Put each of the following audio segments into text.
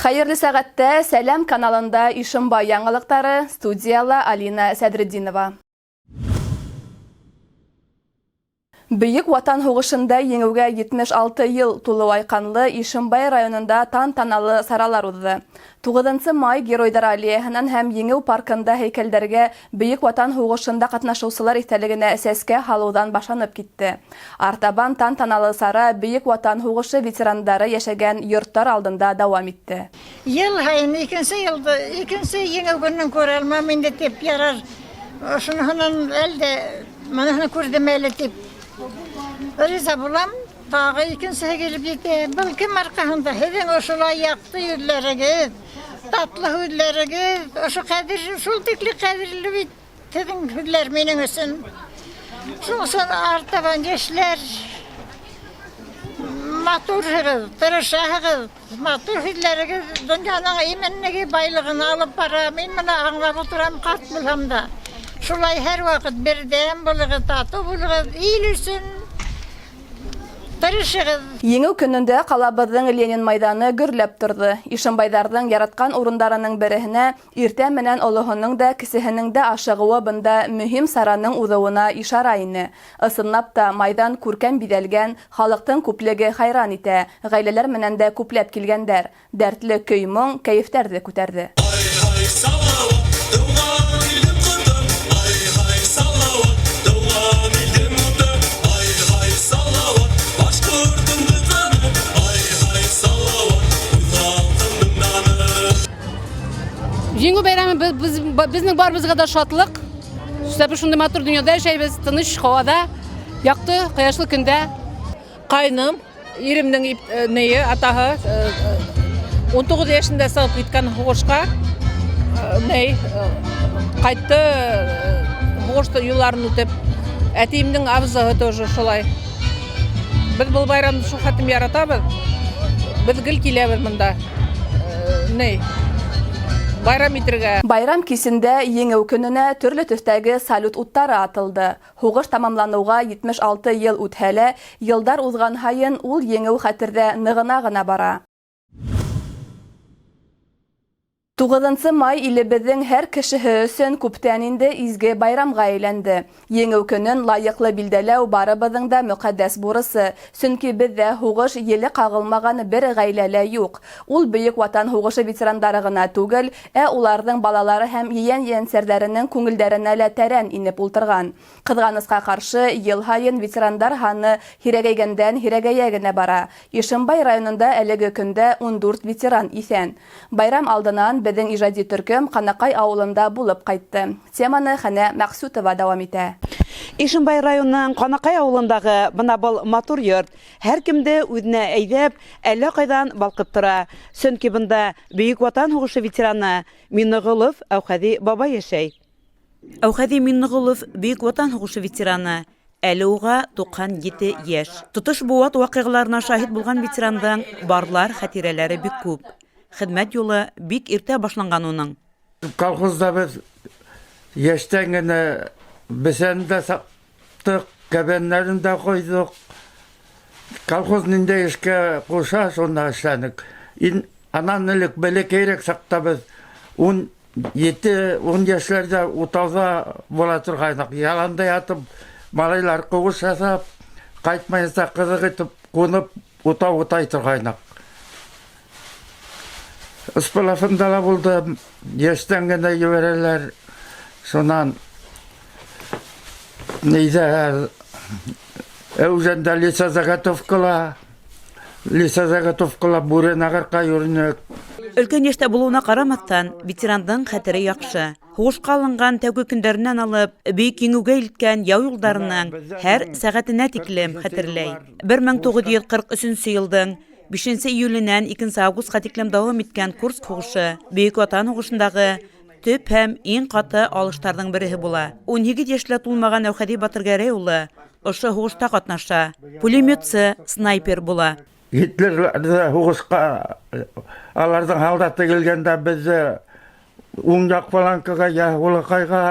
Хәйерле сәғәттә, Сәләм каналында Ишембай яңылыҡтары, студияла Алина Сәдретдинова. Бөйөк Ватан һуғышында еңеүгә 76 йыл тулыу айҡанлы Ишембай районында тантаналы саралар уҙҙы. 9 май Геройҙар аллеяһынан һәм Еңеү паркында һәйкәлдәргә Бөйөк Ватан һуғышында ҡатнашыусылар иҫтәлегенә сәскә һалыуҙан башланып китте. Артабан тантаналы сара Бөйөк Ватан һуғышы ветерандары йәшәгән йорттар алдында дауам итте. Йыл һайын икенсе йылды, икенсе еңеү көнөн күрә алмам инде тип, ярар, ошоноһонан әлдә моныһын күрҙем әле тип риза булам. Тағы икенсеһе килеп етә. Был кем арҡаһында? Һеҙҙең ошолай яҡты йөҙләрегеҙ, татлы һүҙләрегеҙ, ошо ҡәҙер, шул тикле ҡәҙерле бит һеҙҙең һүҙләр минең өсөн. Шуның өсөн артабан йәшләр матурһығыҙ, тырышаһығыҙ, матур һүҙләрегеҙ донъяның именлеге, байлығын алып бара. Мин быны аңлап ултырам, ҡарт булһам да. Шулай һәр ваҡыт берҙәм булығыҙ, татыу булығыҙ, ил өсөн тырышығыҙ. Еңеү көнөндә ҡалабыҙҙың Ленин майҙаны гөрләп торҙо. Ишембайҙарҙың яратҡан урындарының береһенә иртә менән олоһоноң да, кесеһенең дә ашығыуы бында мөһим сараның уҙыуына ишара ине. Ысынлап та, майҙан күркәм биҙәлгән, халыҡтың күплеге хайран итә, ғаиләләр менән дә күпләп килгәндәр. Дәртле көй-моң кәйефтәрҙе күтәрҙе. Ай-һай, Салауат, тыуған илем ҡотом. Ай-һай, Салауат, тыуған илем уты. Ай-һай, Салауат, башҡортомдоң ҡаны. Ай-һай, Салауат, үҙ халҡымдың даны. Еңеү бәйрәме беҙҙең барыбыҙға ла шатлыҡ. Беҙ шундай матур донъяда йәшәйбеҙ, тыныс һауала, яҡты, ҡояшлы көндә. Ҡайным, иремдең нейе, атаһы, 19 йәшендә сығып киткән һуғышҡа, ней, ҡайтты, һуғыш юлларын үтеп. Әтейемдең абзыһы тоже шулай. Беҙ был байрамды шул хәтлем яратабыҙ. Беҙ гел киләбеҙ бында. Ней, байрам итергә. Байрам кисендә Еңеү көнөнә төрлө төҫтәге салют уттары атылды. Һуғыш тамамланыуға 76 йыл үтһә лә, йылдар уҙған һайын ул еңеү хәтерҙә нығына ғына бара. 9 май илебеҙҙең һәр кешеһе өсөн күптән инде изге байрамға әйләнде. Еңеү көнөн лайыҡлы билдәләү барыбыҙҙың да мөҡәддәс бурысы. Сөнки беҙҙә һуғыш еле ҡағылмаған бер ғаилә лә юҡ. Ул Бөйөк Ватан һуғышы ветерандары ғына түгел, ә уларҙың балалары һәм ейән-ейәнсәрҙәренең күңелдәренә лә тәрән инеп ултырған. Ҡыҙғанысҡа ҡаршы, йыл һайын ветерандар һаны һирәгәйгәндән һирәгәйә генә бара. Ишембай районында әлеге көндә 14 ветеран иҫән. Байрам алдынан беҙҙең ижади төркөм Ҡанаҡай ауылында булып ҡайтты. Теманы Хәнә Мәҡсүтова дауам итә. Ишембай районының Ҡанаҡай ауылындағы бына был матур йорт һәр кемде үҙенә әйҙәп, әллә ҡайҙан балҡып тора. Сөнки бында Бөйөк Ватан һуғышы ветераны Миннеғолов Әүхәҙи бабай йәшәй. Әүхәҙи Миннеғолов Бөйөк Ватан һуғышы ветераны. Әле уға 97 йәш. Тотош быуат ваҡиғаларына шаһит булған ветерандың барлар хәтирәләре бик күп. Хеҙмәт юлы бик иртә башланған уның. Колхозда беҙ йәштән генә бесән дә саптыҡ, кәбәннәрен дә ҡойҙоҡ. Колхоз ниндәй эшкә ҡуша, шунда эшләнек. Анан элек бәләкәйерәк саҡта беҙ 17, ун йәшләрҙә утауҙа була торғайныҡ. Яланда ятып, малайлар ҡыуыш яһап, ҡайтмайынса ҡыҙыҡ итеп ҡунып, утау утай торғайныҡ. Исполафында ла булдым, йәштән генә ебәрәләр. Шунан нейҙә, Әүзәндә лесозаготовкала бүрәнә ағырҡа йөрөнөк. Өлкән йәштә булыуына ҡарамаҫтан, ветерандың хәтере яҡшы. Һуғышҡа алынған тәүге көндәренән алып, Бөйөк Еңеүгә илткән яу юлдарының һәр сәғәтенә тиклем хәтерләй. 1943 йылдың 5 июленән 2 августҡа тиклем дауам иткән Курск һуғышы Бөйөк Ватан һуғышындағы төп һәм иң ҡаты алыштарҙың береһе була. 18 йәшлә тулмаған Әүхәҙи Батыргәрәй улы ошо һуғышта ҡатнаша. Пулеметсы, снайпер була. Гитлерҙе һуғышҡа аларҙың һалдаты килгәндә беҙҙе уң яҡ фланкаға йә һулаҡайға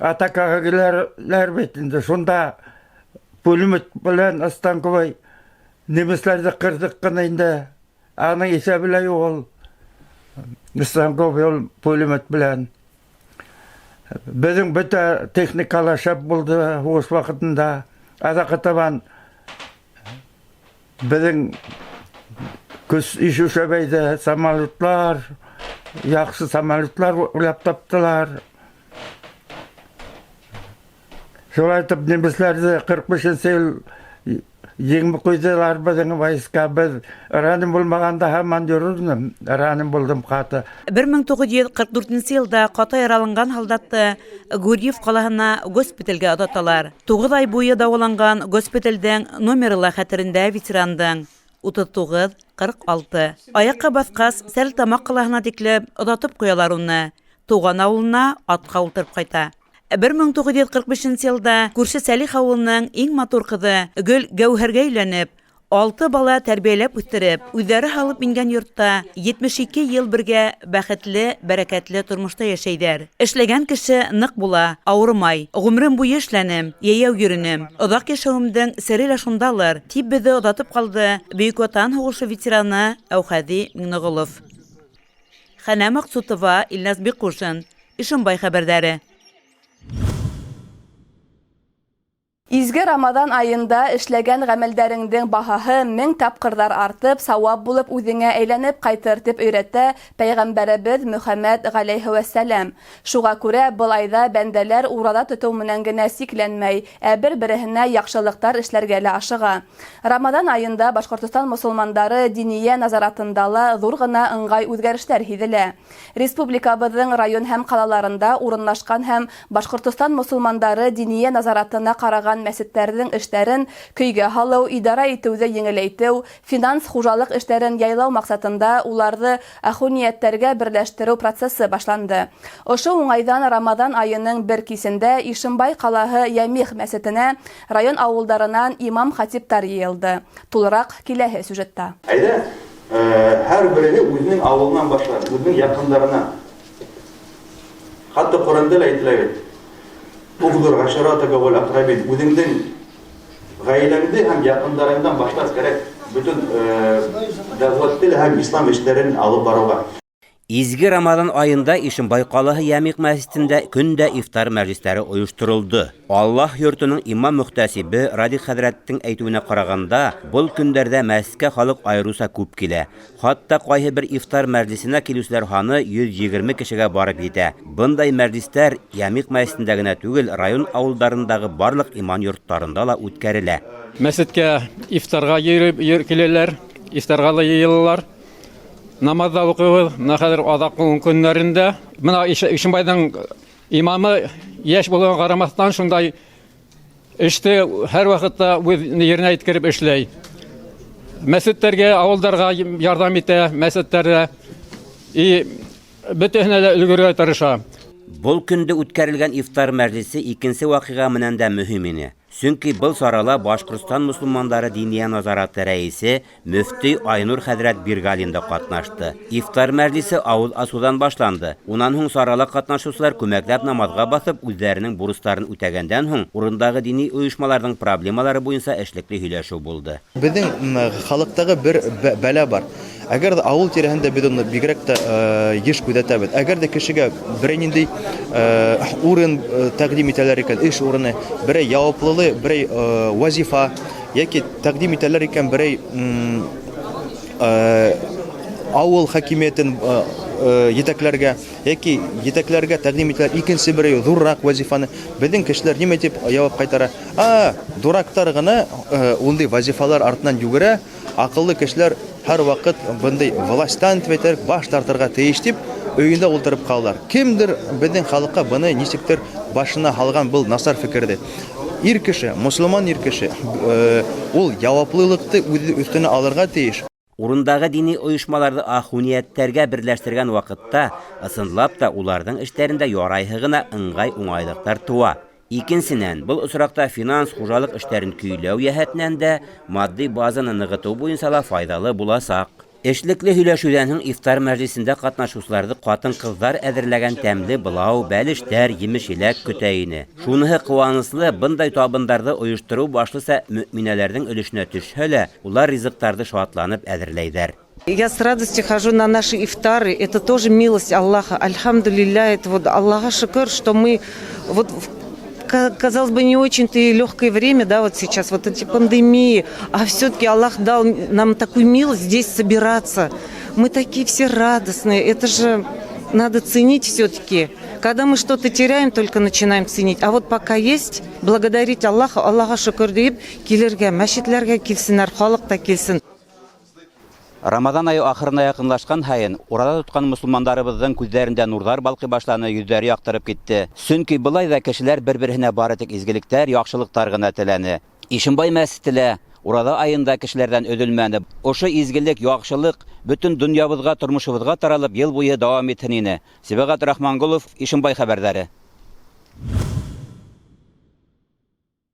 атакаға киләләр бит инде. Шунда пулемет белән станковый немецләрҙе ҡырҙыҡ ҡына инде. Аның иҫәбе лә юҡ ул. Станковый пулемет белән. Беҙҙең бөтә техника ла шәп булды һуғыш ваҡытында. Аҙаҡҡа табан беҙҙең көс ишеү шәбәйҙе, самолетлар, яҡшы самолетлар уйлап таптылар. Шулай итеп немецләрҙе 45 нсе йыл еңеп ҡуйҙылар беҙҙең войска. Беҙ ранен булмағанда һаман йөрөр инем. Ранен булдым ҡаты. 1944 елда каты яраланган һалдатты Гурьев ҡалаһына госпитальгә оҙаталар. 9 ай буйы дауаланган госпитальдең номеры ла хәтерендә ветерандың. 39 46. Аяҡҡа баҫҡас, Сәлтамаҡ ҡалаһына тиклем оҙатып ҡуялар уны. Туған ауылына атҡа ултырып ҡайта. 1945 елда күрше Сәлих ауылының иң матур ҡыҙы Гөл Гәүһәргә өйләнеп, 6 бала тәрбиәләп үҫтереп, үҙҙәре һалып ингән йортта 72 йыл бергә бәхетле, бәрәкәтле тормошта йәшәйҙәр. Эшләгән кеше ныҡ була, ауырымай. Ғүмерем буйы эшләнем, йәйәү йөрөнөм. Оҙаҡ йәшәүемдең сере лә шундалыр, тип беҙҙе оҙатып ҡалды Бөйөк Ватан һуғышы ветераны Әүхәҙи Миңнеғолов. Хәнә Маҡсутова, Илназ Бикҡужин, Ишембай хәбәрҙәре. Изге Рамаҙан айында эшләгән ғәмәлдәреңдең баһаһы 1000 тапҡырҙар артып, сауап булып үҙеңә әйләнеп ҡайтыр, тип өйрәтә Пәйғәмбәребеҙ Мөхәммәд ғәләйһи вәссәләм. Шуға күрә был айҙа бәндәләр ураҙа тотоу менән генә сикләнмәй, ә бер-береһенә яҡшылыҡтар эшләргә лә ашыға. Рамаҙан айында Башҡортостан мосолмандары диния назаратында ла ҙур ғына ыңғай үҙгәрештәр һиҙелә. Республикабыҙҙың район һәм ҡалаларында урынлашҡан һәм Башҡортостан мосолмандары диния назаратына ҡараған мәсеттәрҙең эштәрен көйгә һалыу, идара итеүҙе еңеләйтеү, финанс хужалыҡ эштәрен яйлау маҡсатында уларҙы ахуниәттәргә берләштереү процессы башланды. Ошо уңайҙан Рамаҙан айының бер кисендә Ишембай ҡалаһы Йәмиғ мәсетенә район ауылдарынан имам хатиптар йыйылды. Тулыраҡ киләһе сюжетта. Әйҙә, һәр береһе үҙенең ауылынан башлар, үҙенең яҡындарынан. Хатта Ҡөрьәндә лә әйтелә бит. Уғҙыр ғаширатака вәл аҡрабин. Үҙеңдең ғаиләңде һәм яҡындарыңдан башлар кәрәк бөтөн дәғүәтте һәм ислам эштәрен алып барыуға. Изге Рамаҙан айында Ишембай ҡалаһы Йәмиғ мәсетендә көндә ифтар мәжлистәре ойошторолдо. Аллаһ йортоноң имам мөхтәсибе Радик хәҙрәттең әйтеүенә ҡарағанда, был көндәрҙә мәсеткә халыҡ айырыуса күп килә. Хатта ҡайһы бер ифтар мәжлисенә килеүселәр һаны 120 кешегә барып етә. Бындай мәжлистәр Йәмиғ мәсетендә генә түгел, район ауылдарындағы барлыҡ иман йорттарында ла үткәрелә. Мәсеткә ифтарға киләләр, ифтарға ла йыйылалар. Намаҙ ҙа уҡыйбыҙ. Бына хәҙер аҙаҡҡы ун көндәрендә. Бына Ишембайҙың имамы йәш булыуға ҡарамаҫтан шундай эште һәр ваҡытта үҙ еренә еткереп эшләй. Мәсеттәргә, ауылдарға ярҙам итә, мәсеттәрҙә. И бөтәһенә лә өлгөрөргә тырыша. Был көндө үткәрелгән ифтар мәжлисе икенсе ваҡиға менән дә мөһим ине. Сөнки был сарала Башҡортостан мосолмандары диния назараты рәйесе мөфти Айнур хәҙрәт Биргалин да ҡатнашты. Ифтар мәжлисе ауыҙ асыуҙан башланды. Унан һуң сарала ҡатнашыусылар күмәкләп намаҙға баҫып, үҙҙәренең бурыстарын үтәгәндән һуң урындағы дини ойошмаларҙың проблемалары буйынса эшлекле һөйләшеү булды. Беҙҙең халыҡтағы бер бәлә бар. Әгәр ҙә ауыл тирәһендә беҙ уны бигерәк тә йыш күҙәтәбеҙ. Әгәр ҙә кешегә берәй ниндәй урын тәҡдим итәләр икән, эш урыны, берәй яуаплылы, берәй вазифа йәки тәҡдим итәләр икән, берәй ауыл хакимиәтен етәкләргә йәки етәкләргә тәҡдим итәләр икенсе берәй ҙурыраҡ вазифаны, беҙҙең кешеләр нимә тип яуап ҡайтара? А, дурактар ғына ундай вазифалар артынан йүгерә, аҡыллы кешеләр һәр ваҡыт бындай властан тип әйтәләр, баш тартырға тейеш тип өйөндә ултырып ҡалалар. Кемдер беҙҙең халыҡҡа быны нисектер башына һалған был насар фекерҙе. Ир кеше, мосолман ир кеше, ул яуаплылыҡты үҙе өҫтөнә алырға тейеш. Урындағы дини ойошмаларҙы ахуниәттәргә берләштергән ваҡытта, ысынлап та уларҙың эштәрендә ярайһы ғына ыңғай уңайлыҡтар тыуа. Икенсенән, был осраҡта финанс хужалыҡ эштәрен көйләү йәһәтенән дә матди базаны нығытыу буйынса ла файҙалы буласаҡ. Эшлекле һөйләшеүҙән һуң ифтар мәжлисендә ҡатнашыусыларҙы ҡатын-ҡыҙҙар әҙерләгән тәмле былау, бәлештәр, емеш-еләк көтә ине. Шуныһы ҡыуаныслы, бындай табындарҙы ойоштороу башлыса мөминәләрҙең өлөшөнә төшһә лә, улар ризыҡтарҙы шатланып әҙерләйҙәр. Я с радостью хожу на наши ифтары. Это тоже милость Аллаха. Альхамдулилля, это вот Аллаха шөкөр, что мы вот казалось бы, не очень-то и легкое время, да, вот сейчас, вот эти пандемии, а все-таки Аллах дал нам такую милость здесь собираться. Мы такие все радостные, это же надо ценить все-таки. Когда мы что-то теряем, только начинаем ценить. А вот пока есть, благодарить Аллаха, Аллаға шөкөр тип, килергә, мәсетләргә килһендәр, халыҡ та килһен. Рамаҙан айы ахырына яҡынлашҡан һайын ураҙа тотҡан мосолмандарыбыҙҙың күҙҙәрендә нурҙар балҡый башланы, йөҙҙәре яҡтырып китте. Сөнки былай ҙа кешеләр бер-береһенә бары тик изгелектәр, яҡшылыҡтар ғына теләне. Ишембай мәсете лә ураҙа айында кешеләрҙән өҙөлмәне. Ошо изгелек, яҡшылыҡ бөтөн донъябыҙға, тормошобоҙға таралып, йыл буйы дауам итһен ине. Сибәғәт Рахманғолов, Ишембай хәбәрҙәре.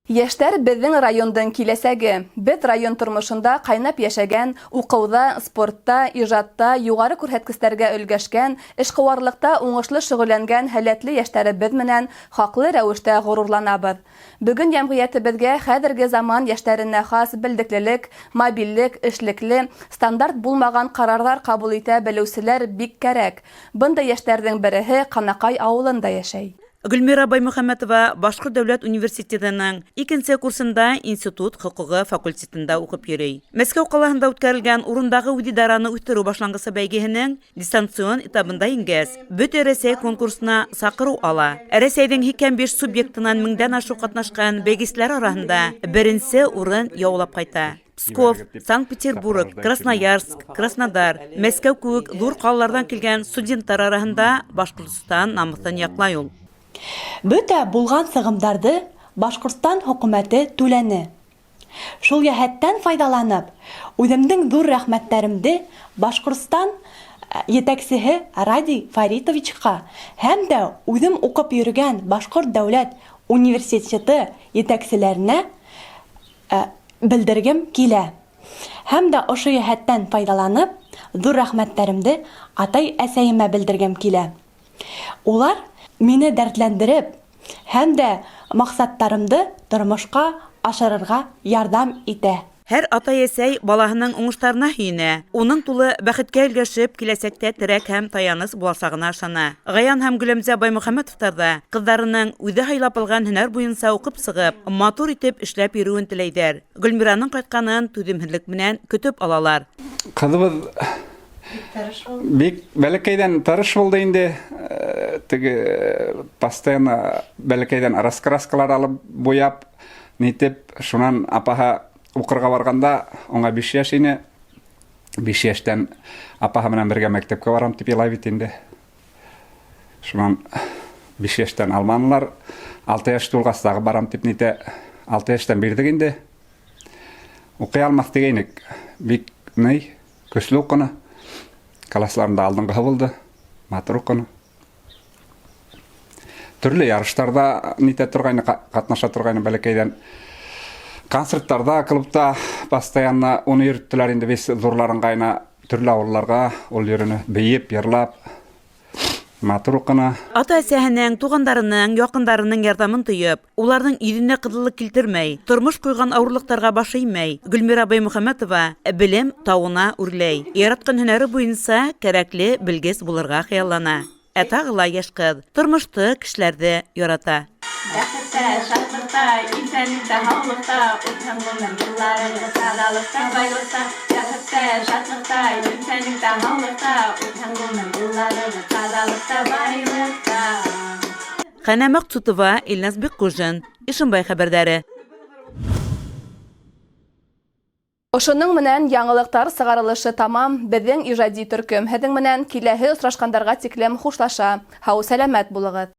Йәштәр беҙҙең райондың киләсәге. Беҙ район тормошонда ҡайнап йәшәгән, уҡыуҙа, спортта, ижадта юғары күрһәткестәргә өлгәшкән, эшҡыуарлыҡта уңышлы шөғөлләнгән һәләтле йәштәребеҙ менән хаҡлы рәүештә ғорурланабыҙ. Бөгөн йәмғиәтебеҙгә хәҙерге заман йәштәренә хас белдеклелек, мобиллек, эшлекле, стандарт булмаған ҡарарҙар ҡабул итә белеүселәр бик кәрәк. Бындай йәштәрҙең береһе Ҡанаҡай ауылында йәшәй. Гөлмира Баймөхәмәтова Башҡорт дәүләт университетының икенсе курсында институт хоҡуғы факультетында уҡып йөрөй. Мәскәү ҡалаһында үткәрелгән урындағы үҙидараны үҫтереү башланғысы бәйгеһенең дистанцион этабында еңгәс, бөтә Рәсәй конкурсына саҡырыу ала. Рәсәйҙең 85 субъектынан меңдән ашыу ҡатнашҡан бәйгеселәр араһында беренсе урын яулап ҡайта. Псков, Санкт-Петербург, Красноярск, Краснодар, Мәскәү кеүек ҙур ҡалаларҙан килгән студенттар араһында Башҡортостан намыҫын яҡлай ул. Бөтә булған сығымдарҙы Башҡортостан хөкүмәте түләне. Шул йәһәттән файҙаланып, үҙемдең ҙур рәхмәттәремде Башҡортостан етәксеһе Радий Фаритовичҡа һәм дә үҙем уҡып йөрөгән Башҡорт дәүләт университеты етәкселәренә белдергем килә. Һәм дә ошо йәһәттән файҙаланып, ҙур рәхмәттәремде атай-әсәйемә белдергем килә. Улар мине дәртләндереп һәм дә маҡсаттарымды тормошҡа ашырырға ярҙам итә. Һәр атай-әсәй балаһының уңыштарына һөйөнә, уның тулы бәхеткә өлгәшеп, киләсәктә терәк һәм таяныс буласағына ышана. Ғаян һәм Гөләмзә Баймөхәмәтовтар ҙа ҡыҙҙарының үҙе һайлап алған һөнәр буйынса уҡып сығып, матур итеп эшләп йөрөүен теләйҙәр. Гөлмираның ҡайтҡанын түҙемһеҙлек менән көтөп алалар. Ҡыҙыбыҙ бик бәләкәйҙән тырыш булды инде. Теге постоянно бәләкәйҙән раскраскалар алып буяп, нитеп, шунан апаһы уҡырға барғанда уңа 5 йәш ине. 5 йәштән апаһы менән бергә мәктәпкә барам тип илай бит инде. Шунан 5 йәштән алманылар. 6 йәш тулғас тағы барам тип нитә. 6 йәштән бирҙек инде. Уҡый алмаҫ тигәйнек. Бик ни, көслө уҡыны. Классларында алдынғыһы булды. Матур уҡыны. Төрлө ярыштарҙа нитә торғайны, ҡатнаша торғайны бәләкәйҙән. Концерттарҙа, клубта постоянно уны йөрөттөләр инде беҙ ҙурлар ыңғайына төрлө ауылларға ул йөрөнө бейеп, йырлап, матур уҡыны. Ата-әсәһенең, туғандарының, яҡындарының ярҙамын тойоп, уларҙың йөҙөнә ҡыҙыллыҡ килтермәй, тормош ҡуйған ауырлыҡтарға баш эймәй, Гөлмира Баймөхәмәтова белем тауына үрләй. Яратҡан һөнәре буйынса кәрәкле белгес булырға хыяллана. Ә тағы ла йәш ҡыҙ тормошто, кешеләрҙе ярата. Бәхеттә, шатлыҡта, иҫәнлектә, һаулыҡта, үтһен ғүмер йылларығыҙ таҙалыҡта, байлыҡта. Бәхеттә, шатлыҡта, иҫәнлектә, һаулыҡта, үтһен ғүмер йылларығыҙ таҙалыҡта, байлыҡта. Хәнә Маҡсутова, Илназ Бикҡужин, Ишембай хәбәрҙәре. Ошоноң менән яңылыҡтар сығарылышы тамам. Беҙҙең ижади төркөм һеҙҙең менән киләһе осрашҡандарға тиклем хушлаша. Һау-сәләмәт булығыҙ.